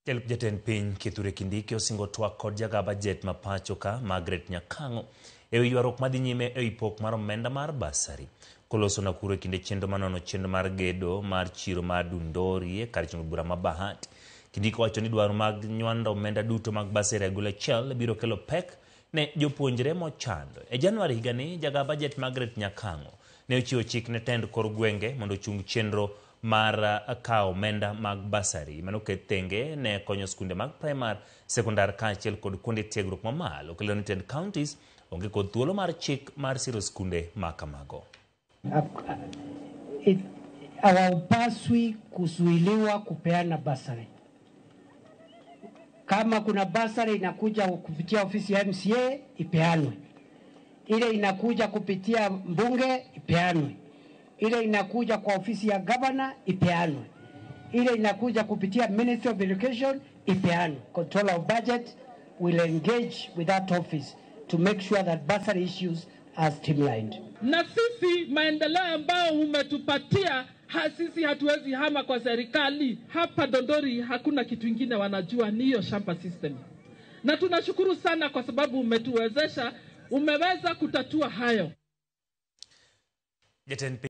Jalup jatend piny Kithure Kindiki osingo twak kod jaga bajet ma pacho ka Margaret Nyakang'o ewi ywaruok madhi nyime ewi pok mar omenda mar basari. Koloso Nakuru e kinde chenro manono chenro mar gedo mar chiro mar Dundori e kar chungo bura ma Bahati. Kindiki owacho ni dwaro mag nywando omenda duto mag basari e agulu achiel biro kelo pek ne jopuonjre mochando. E Januari higani, jaga bajet Margaret Nyakang'o ne ochiwo chik ne tend kor gwenge mondo ochung chenro mar kawo omenda mag basari manoket tenge ne konyo skunde mag primar, sekondar kaachiel kod kuonde tiegruok mamalo. Kelero ni tend counties onge kod thuolo mar chik mar siro skunde ma kamago. Hawapaswi kuzuiliwa kupeana basari. Kama kuna basari inakuja kupitia ofisi ya MCA ipeanwe, ile inakuja kupitia mbunge ipeanwe, ile inakuja kwa ofisi ya governor ipeanwe, ile inakuja kupitia Ministry of Education ipeanwe. Controller of budget will engage with that office to make sure that bursary issues are streamlined. Na sisi maendeleo ambayo umetupatia sisi hatuwezi hama kwa serikali. Hapa Dondori hakuna kitu ingine wanajua, ni hiyo shamba system. Na tunashukuru sana kwa sababu umetuwezesha, umeweza kutatua hayo. Jatend